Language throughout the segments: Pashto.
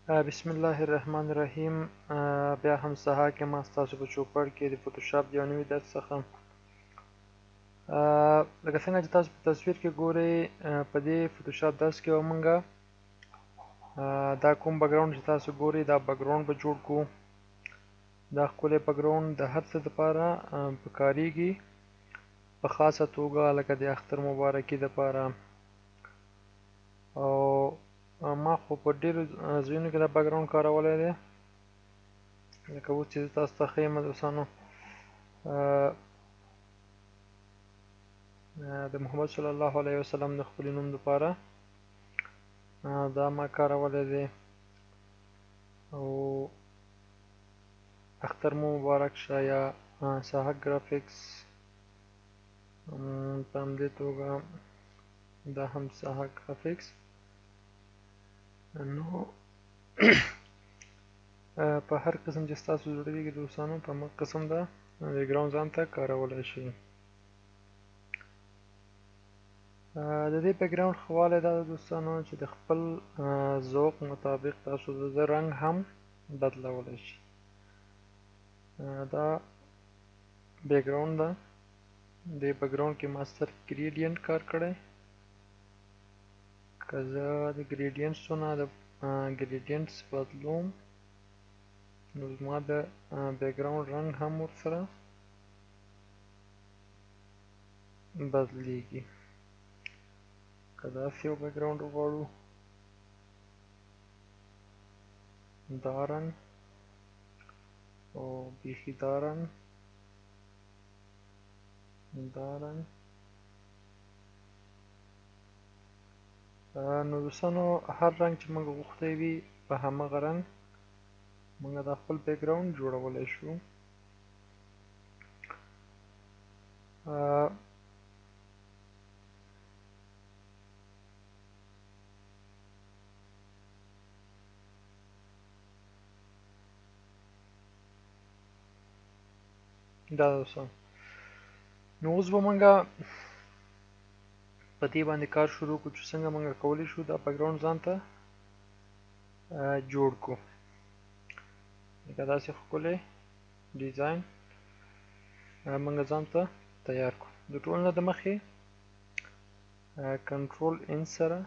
بسم الله الرحمن الرحیم. بیا هم سهار کې ما ستاسو په چوپړ کې د فوتوشاپ د یو نوي درس څخه، لکه څنګه چې تاسو په تصویر کې ګورئ، په دې فوتوشاپ درس کې به موږ دا کوم background چې تاسو ګورئ دا background به جوړ کړو. دا ښکلی background د هر څه لپاره پکارېږي، په خاصه توګه لکه د اختر مبارکي دپاره. او ما خو په ډېرو ځایونو کې دا background کارولی دی، لکه اوس چې زه تاسو ته ښیم دوستانو، د محمد صلی الله علیه وسلم د خپل نوم دپاره دا ما کارولی دی. او اختر مو مبارک شه یا ساحه ګرافیکس، په همدې توګه دا هم ساحه ګرافیکس. نو په هر قسم چې ستاسو زړه وي دوستانو، په همغه قسم دا background ځان ته کارولی شئ. د دې background ښه والی دا ده دوستانو چې د خپل ذوق مطابق تاسو د رنګ هم بدلولی شئ. دا background ده، دې background کې ما صرف gradient کار کړی. که زه د gradients نه د gradients بدلوم نو زما د background رنګ هم ورسره بدلیږي. که داسې یو background وغواړو، دا رنګ او بیخي دا رنګ، دا رنګ. نو دوستانو هر رنګ چې موږ غوښتی وي په هماغه رنګ موږ دا خپل background جوړولی شو. دا دوستان نو اوس به موږ په دې باندې کار شروع کړو چې څنګه موږ کولی شو دا background ځان ته جوړ کړو، لکه داسې ښکلی design موږ ځان ته تیار کړو. د ټول نه د مخې control N سره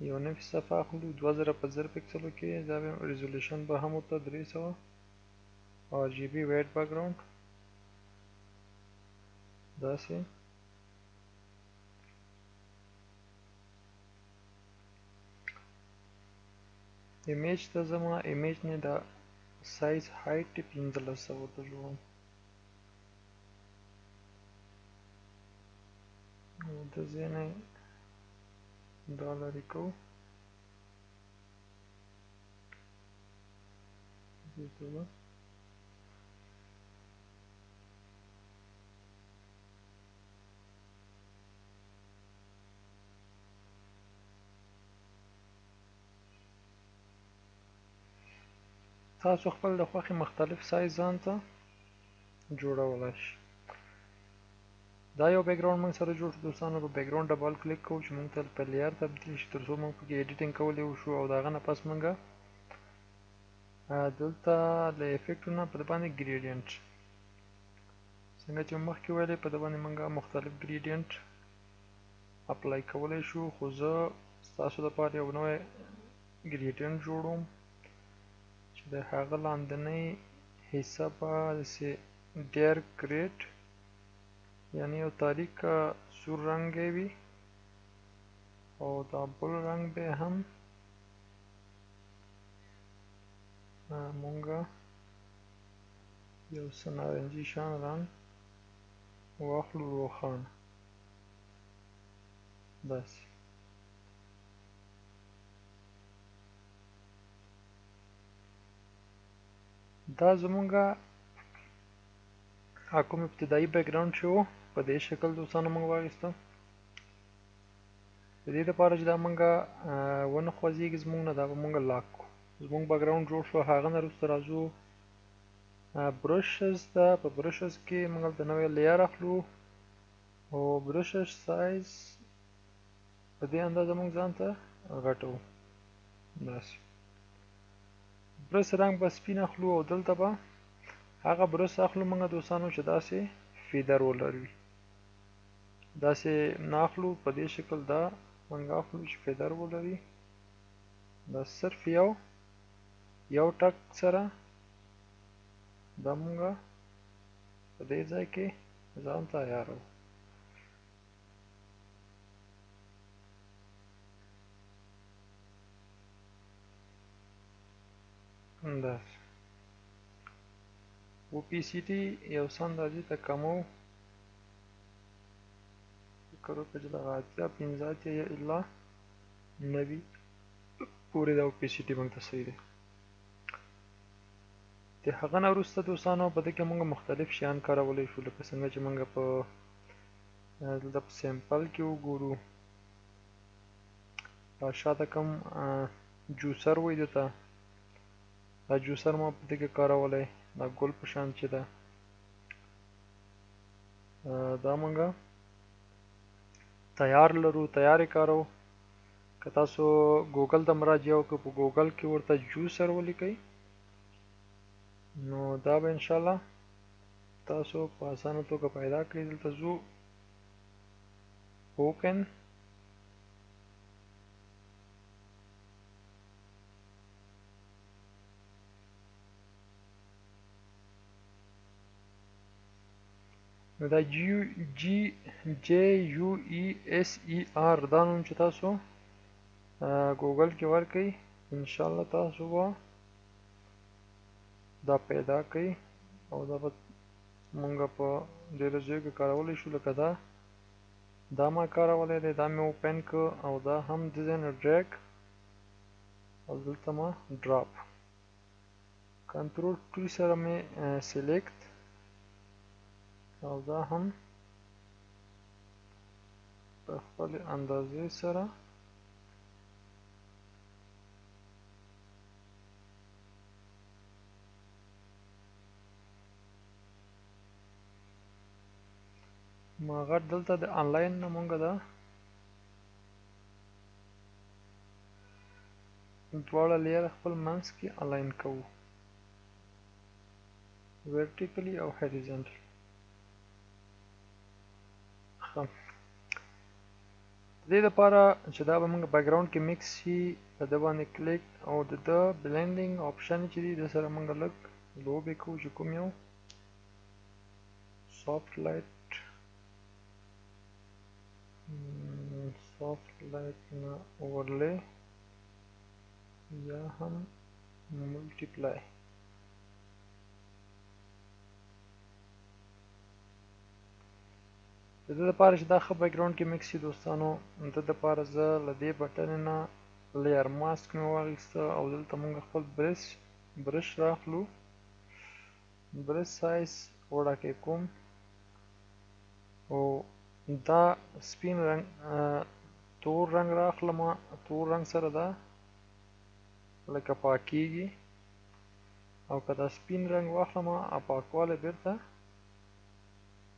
یو نوې صفحه اخلو، 2000 په 1000 پکسلو کې، دا resolution به هم ورته 300 RGB white background داسې. image ته زما image نه د size height 1500 ته جوړوم. او د ځای نه دا لرې کوو، دې توګه. تاسو خپل د خوښې مختلف سایز ځان ته جوړولی شئ. دا یو background موږ سره جوړ شو دوستانو. په background double click کوو چې موږ ته په layer تبدیل شي، تر څو موږ پکې editing کولی وشو. او د هغه نه پس موږ دلته له effect ونه په ده باندې gradient، څنګه چې مخکې ویلې په ده باندې موږ مختلف gradient apply کولی شو. خو زه ستاسو دپاره یو نوی gradient جوړوم چې د هغه لاندنۍ حصه به داسې dark red، یعنی یو تاریک سور رنګ وي، او دا بل رنګ به هم مونږ یو څه نارنجي شان رنګ واخلو، روښانه داسې. دا زمونږ کوم ابتدایي background چې و په دې شکل دوستانو موږ واخیسته. د دې لپاره چې دا موږ ونه خوځېږي زموږ نه، دا به موږ lock کړو. زموږ background جوړ شو. هغه نه وروسته راځو brushes ته. په brushes کې موږ هلته نوی layer اخلو او brushes size په دې اندازه موږ ځان ته غټوو داسې. برس رنګ به سپین اخلو او دلته به هغه برس اخلو موږ دوستانو چې داسې feather ولري، داسې نه اخلو په دې شکل، دا موږ اخلو چې feather ولري. دا صرف یو ټک سره دا موږ په دې ځای کې ځان تیارو. داسې opacity یو څه اندازې ته کمو، فکر وکړه چې دغه 80، 85 یا الا 90 پورې دا opacity موږ ته صحیح دی. د هغه نه وروسته دوستانو په دې کې موږ مختلف شیان کارولی شو، لکه څنګه چې موږ په دلته په sample کې وګورو. دا شاته کوم juicer وایي دته، دا juicer ما په دې کې کارولی، دا ګل په شان چې ده دا موږ تیار لرو، تیار یې کارو. که تاسو ګوګل ته مراجعه وکړئ، په ګوګل کې ورته juicer ولیکئ، نو دا به انشاءالله تاسو په اسانه توګه پیدا کړئ. دلته ځو open، نو دا G U E S E R دا نوم چې تاسو ګوګل کې ورکئ، انشاءالله تاسو به دا پیدا کړئ او دا به مونږ په ډېرو ځایو کې کارولی شو. لکه دا ما کارولی دی، دا مې open کړ او دا هم د ځای نه drag او دلته ما drop، control T سره مې select او دا هم په خپلې اندازې سره ما غټ دلته د انلاین نه مونږ دا دواړه layer خپل منځ کې align کوو، vertically او horizontally. ښه، د دې لپاره چې دا به موږ background کې mix شي، په ده باندې کلیک او د ده blending option چې دی، د سره موږ لږ لوبې کوو چې کوم یو soft light، soft light نه overlay یا هم multiply. د دې لپاره چې دا ښه background کې mix شي دوستانو، د دې لپاره زه له دې button نه layer mask مې واخیسته او دلته موږ خپل brush راخلو، brush size وړاکې کوم او دا سپین رنګ تور رنګ راخلم، تور رنګ سره دا لکه پاکیږي، او که دا سپین رنګ واخلم او پاکوالی بیرته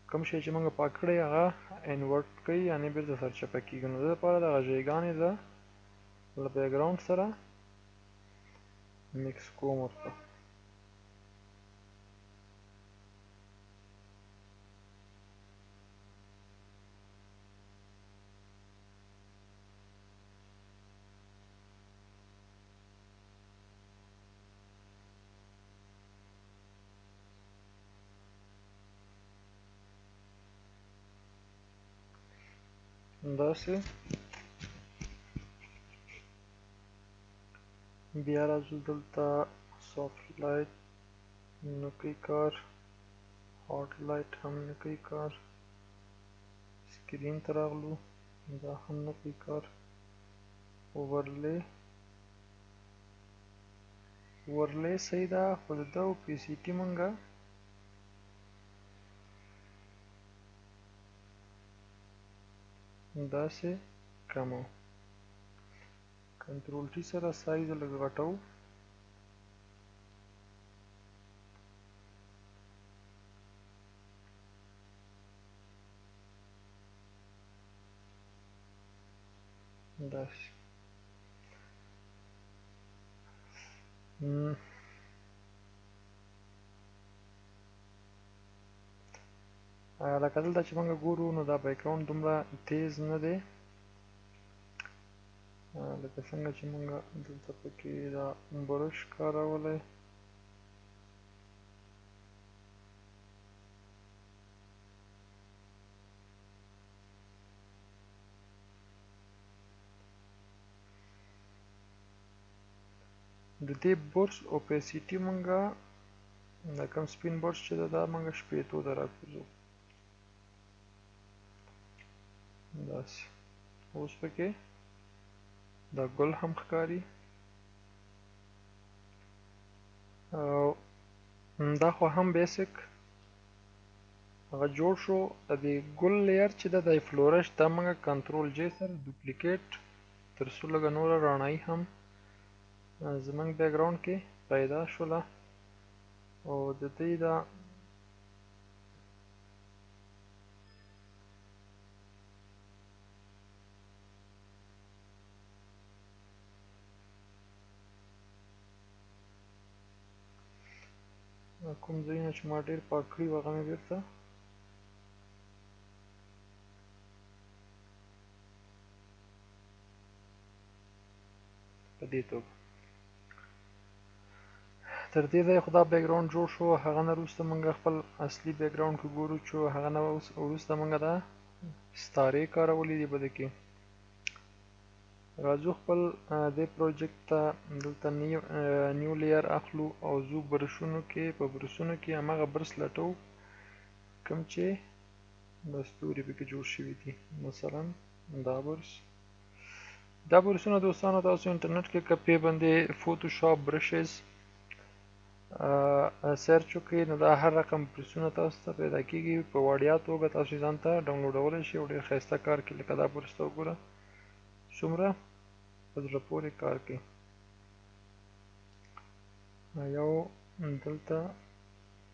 کوم شی چې موږ پاک کړی هغه invert کوي، یعنې بیرته سرچپه کېږي. نو د دې لپاره دغه ژیګانې زه له background سره mix کوم ورته. داسې بیا راځو دلته soft light نه کوي کار، hard light هم نه کوي کار، screen ته راغلو دا هم نه کوي کار، overlay overlay صحیح ده، خو د ده opacity مونږه داسې کمو، control T سره سایز لږ غټو، داسې. لکه دلته چې موږ ګورو نو دا background دومره تیز نه دی لکه څنګه چې موږ دلته پکې دا brush کارولی. د دې برش opacity مونږ دا کوم سپین برش چې ده دا مونږ 60 ته راکوزو داسې. اوس پکې دا ګل هم ښکاري او دا خو هم basic هغه جوړ شو. د دې ګل layer چې ده د flourish دا مونږ control J سره duplicate تر څو لږه نوره رڼایي هم زمونږ background کې پیدا شوله. او د دې دا کوم ځایونه چې ما ډېر پاک کړي وو هغه مې بېرته په دې توګه تر دې ځایه خو دا background جوړ شو. هغه نه وروسته موږ خپل اصلي background کې ګورو چې هغه نه وروسته موږ دا ستارې کارولې دي. په دې کې راځو خپل دې project ته، دلته new layer اخلو او ځو برشونو کې، په برشونو کې هماغه برش لټوو کوم چې د ستوري پکې جوړ شوي دي. مثلا دا برش، دا برشونه دوستانو تاسو انټرنیټ کې که پې باندې Photoshop brushes search وکړئ نو دا هر رقم برشونه تاسو ته پیدا کیږي په وړیا توګه، تاسو ځان ته ډاونلوډولی شئ او ډېر ښایسته کار کوي. لکه دا برش ته وګوره څومره په زړه پورې کار کوي. یو دلته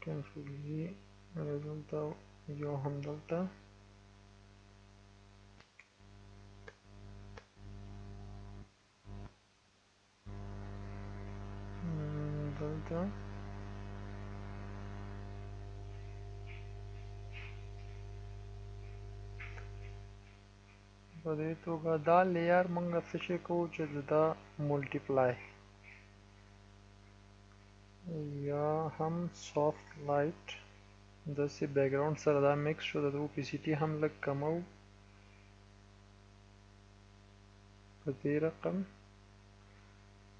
control G، یو دلته، یو هم دلته. دلته په دې توګه دا layer موږ څه شی کوو چې دا multiply یا هم soft light داسې background سره دا mix شو، د opacity هم لږ کمو په دې رقم.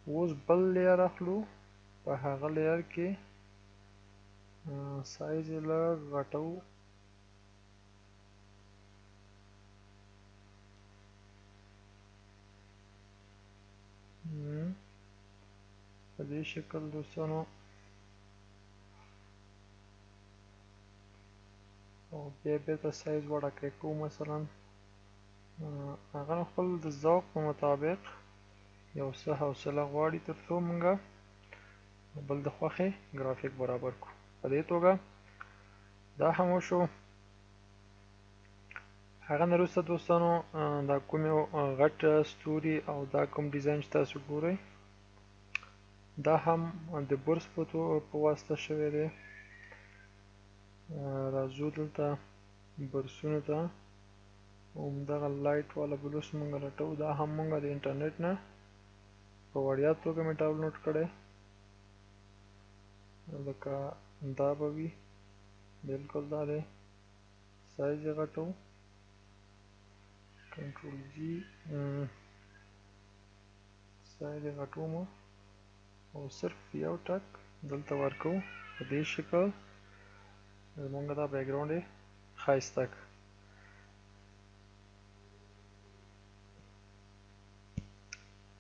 اوس بل layer اخلو، په هغه layer کې سایز یې لږ غټو، په دې شکل دوستانو. او بیا بیرته سایز وړاندې کوو. مثلا هغه خپل د ذوق په مطابق یو څه حوصله غواړي تر څو موږ بل د خوښې ګرافیک برابر کړو. په دې توګه دا هم وشو. هغه نه وروسته دوستانو دا کوم یو غټ ستوري او دا کوم ډیزاین چې تاسو ګورئ دا هم د برس په واسطه شوی دی. راځو دلته برسونو ته، همدغه light والا برس مونږ لټوو. دا هم مونږ د انټرنیټ نه په وړیا توګه مې ډاونلوډ کړی، لکه دا به وي بالکل دا دی. سایز یې غټو، control G، size یې غټوم او صرف یو ټک دلته ورکوو. په دې شکل زمونږ دا background یې ښایسته کړ.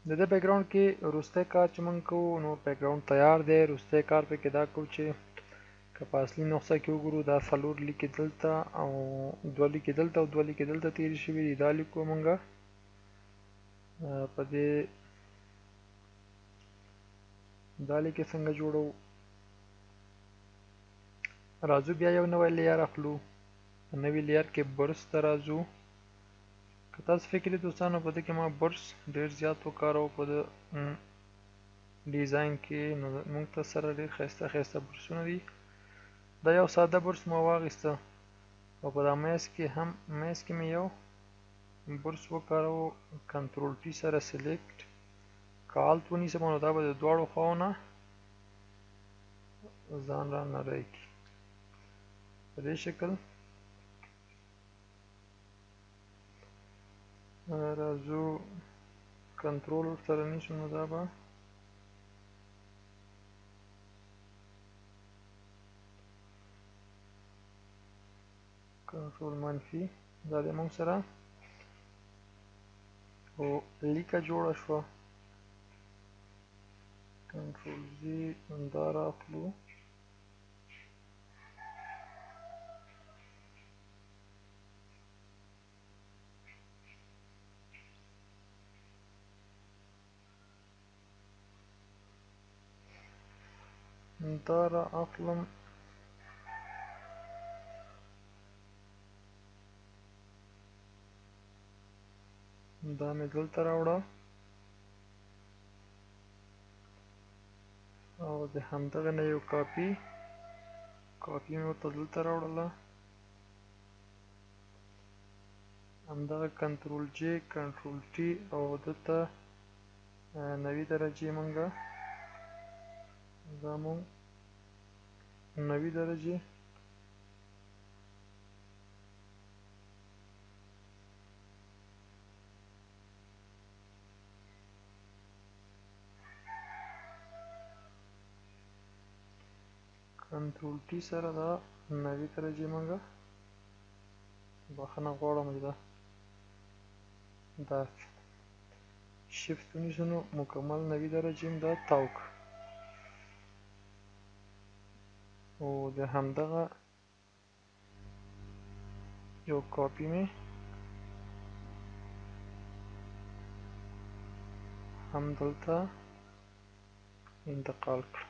د دې background کې وروستی کار چې موږ کوو نو background تیار دی. وروستی کار پکې دا کوو چې که په اصلي نسخه کې وګورو دا څلور لیکې دلته او دوه لیکې دلته او دوه لیکې دلته تېرې شوي دي. دا لیکو موږ په دې دا لیکې څنګه جوړو. راځو بیا یو نوی layer اخلو، په نوي layer کې برس ته راځو. که تاسو فکر یې دوستانو په دې کې ما برس ډېر زیات وکاروو په دې ډیزاین کې، نو موږ ته سره ډېر ښایسته ښایسته برسونه دي. دا یو ساده برس ما واخیسته، او په دا mask کې هم mask کې مې یو برس وکاروو، control T سره select که Alt ونیسم نو دا به د دواړو خواو نه ځان را نری کړي په دې شکل. راځو کنترول ورسره نیسو نو دا به کنټرول منفي دا د موږ سره او لیکه جوړه شوه. کنټرول زی دا راخلو، دا را اخلم، دا مې دلته راوړه او د همدغه نه یو کاپي مې ورته دلته راوړله. همدغه control J control T او دلته 90 درجې مونږه دا مونږ 90 درجې کنټرول ټي سره دا 90 درجې مونږه بخښنه غواړم چې دا شیفت ونیسو نو مکمل 90 درجې دا تاو کړ او د همدغه یو کاپي مې هم دلته انتقال کړ.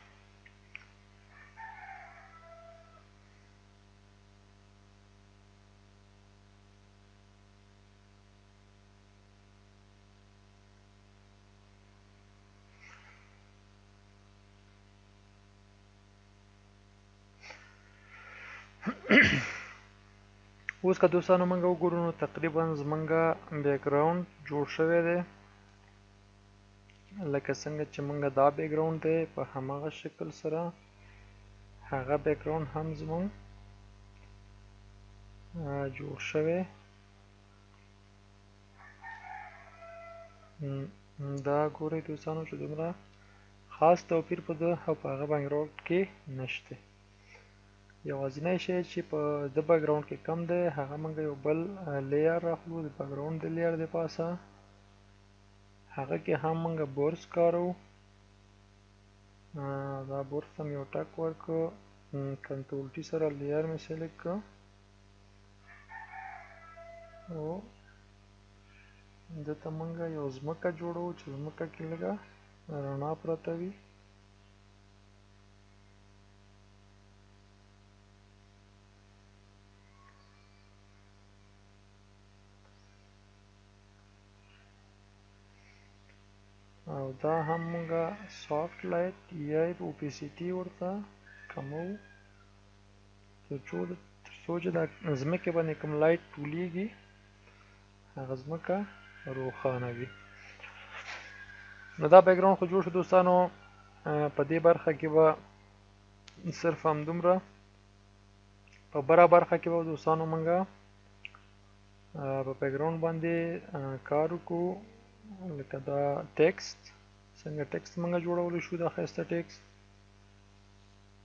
اوس که دوستانو موږ وګورو نو تقریبا زمونږ background جوړ شوی دی، لکه څنګه چې موږ دا background دی په هماغه شکل سره هغه background هم زمونږ جوړ شوی. دا ګورئ دوستانو چې دومره خاص توپیر په ده او په هغه background کې نشته. یوازینی شی چې په د background کې کم دی هغه موږ یو بل layer راخلو، د background د layer د پاسه هغه کې هم موږ برس کارو. دا برس ته مې یو ټک ورکړ، control T سره layer مې select کړ او دلته موږ یو ځمکه جوړو چې ځمکه کې لږه رڼا پرته وي. او دا هم موږ soft light یا opacity ورته کموو تر څو چې دا ځمکې باندې کوم light ټولیږي هغه ځمکه روښانه وي. نو دا background خو جوړ شو دوستانو. په دې برخه کې به صرف همدومره، په بره برخه کې به دوستانو موږ په background باندې کار وکړو، لکه دا text څنګه text موږ جوړولی شو، دا ښایسته text،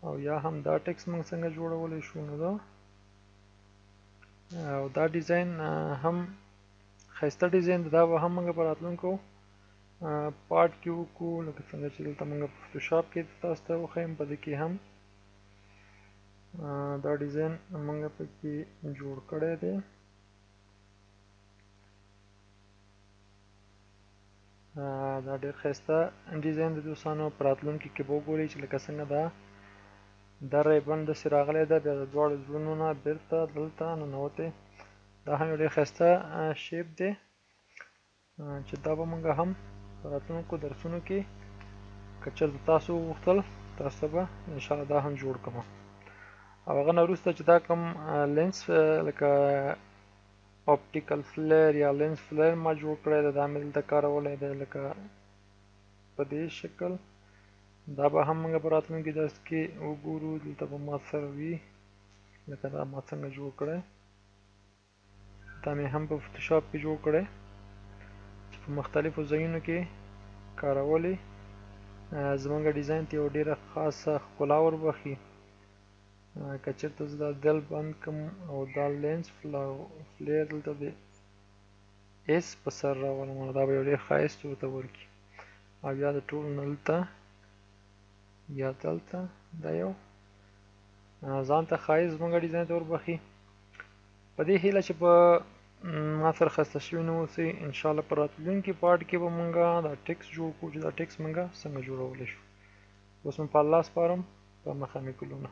او یا هم دا text موږ څنګه جوړولی شو. نو دا او دا design هم ښایسته design دا به هم موږ په راتلونکو part کې وکړو، لکه څنګه چې دلته موږ په Photoshop کې تاسو ته وښیم، په دې کې هم دا design موږ پکې جوړ کړی دی. دا ډېر ښایسته design د دوستانو په راتلونکي کې به وګورئ چې لکه څنګه دا ribbon داسې راغلی ده، بیا د دواړو زړونو نه بیرته دلته ننوتی. دا هم یو ډېر ښایسته shape دی چې دا به موږ هم په راتلونکو درسونو کې که چېرته تاسو وغوښتل تاسو ته به انشاءالله دا هم جوړ کړم. او هغه نه وروسته چې دا کوم lens لکه optical flare یا lens flare ما جوړ کړی دی، دا مې دلته کارولی دی لکه په دې شکل. دا به هم موږ په راتلونکي درس کې وګورو. دلته به ما سره وي لکه دا ما څنګه جوړ کړی، دا مې هم په فتوشاپ کې جوړ کړی چې په مختلفو ځایونو کې کارولې زمونږ ډیزاین ته یو ډیره خاصه ښکلا وربښي. که چېرته زه دا دل بند کړم او دا lens flare دلته د S په سر راولم، نو دا به یو ډېر ښایست ورته ورکړي. او یا د ټولو نه دلته یا دلته دا یو ځان ته ښایست زمونږ ډیزاین ته وربښي. په دې هیله چې په ما سره خسته شوي نه اوسئ. انشاءالله په راتلونکي part کې به مونږ دا ټیکس جوړ کړو چې دا ټیکس مونږ څنګه جوړولی شو. اوس مو په الله سپارم، په مخه مې کلونه.